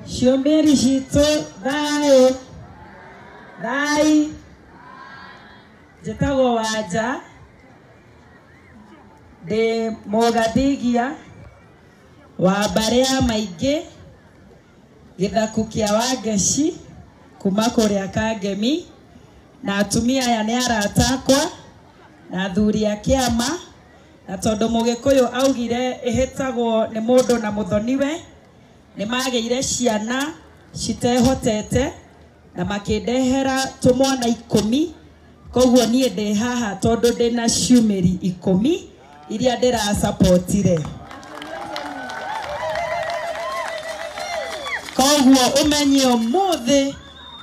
Ciũmĩri citũ thayũ thai njĩtagwo Wanja ndĩ mũgathigia wa mbarĩ ya maingĩ gĩthaku kĩa Wangeci kuma kũrĩa Kangemi na atumia aya nĩ arata akwa na athuri a kĩama na tondũ Mũgĩkũyũ augire ĩhĩtagwo nĩ mũndũ na mũthoniwe nĩ magĩire ciana citehotete na makĩndehera tũmwana 10 koguo niĩ ndĩ haha tondũ ndĩna ciumĩri 10 iria ndĩrasapotire. Koguo ũmenye ũmũthĩ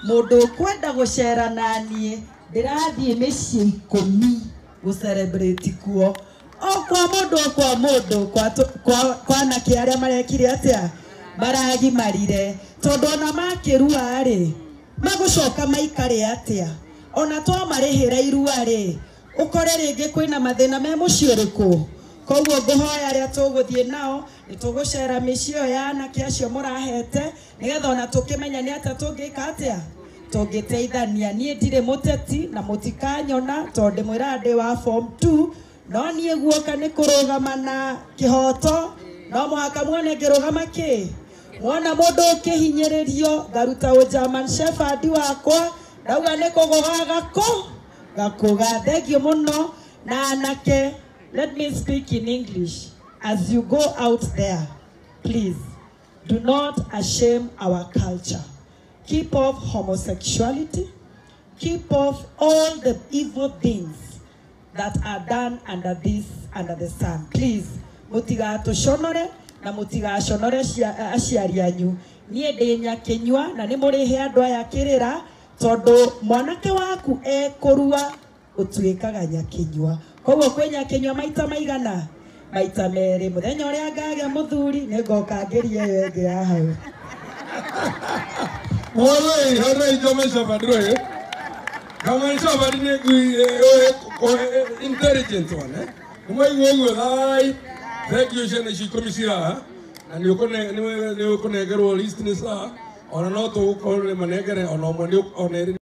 mũndũ ũkwenda gũcera na niĩ ndĩrathiĩ mĩciĩ 10 gũ celebrate kuo o kwa mũndũ o kwa mũndũ kwa anake arĩa marekire atĩa maragimarire tondũ ona makĩrua rĩ magũcoka maikare atĩa ona twamarĩhĩra irua rĩ ũkore rĩngĩ kwĩna mathĩna me mũciĩ ũrĩkũ. Koguo ngũhoya arĩa tũgũthiĩ nao nĩ tũgũcera mĩciĩ ĩyo ya anake acio mũrahete nĩgetha ona tũkĩmenya nĩ atĩa tũngĩka atĩa tũngĩteithania. Niĩ ndirĩ mũteti na mũtikanyona tondũ ndĩmwĩraga ndĩ wa form 2 no niĩ guoka nĩ kũrũgama na kĩhoto no mũhaka muone ngĩrũgama kĩ mwona mũndũ ũkĩhinyĩrĩrio ngaruta ũgerman shepherd wakwa ndauga nĩ kũgũga gakũga. Thengiũ mũno na anake. Let me speak in English. As you go out there, please do not ashame our culture. Keep off homosexuality. Keep off all the evil things that are done under the sun. Please, mũtigatũconore na mũtigaconore aciari anyu. Niĩ ndĩ nyakĩnyua na nĩ mũrĩhe andũ aya kĩrĩra tondũ mwanake waku ekũrua ũtuĩkaga nyakĩnyua. Koguo kwĩ nyakĩnyua maita maigana? Maita merĩ. Mũthenya ũrĩa ngagĩa mũthuri nĩ ngoka ngĩrie ĩyo ĩngĩ ya hau. Oi, oi, German Shepherd, oi. German Shepherd ni intelligent one, eh? Kumai ngo thai. Thank you ciana ici 10 ciraha na nĩ ũkũnengerwo list nĩ saa ona no tũgũkorwo nĩ manengere ona ũmwe ona erĩ.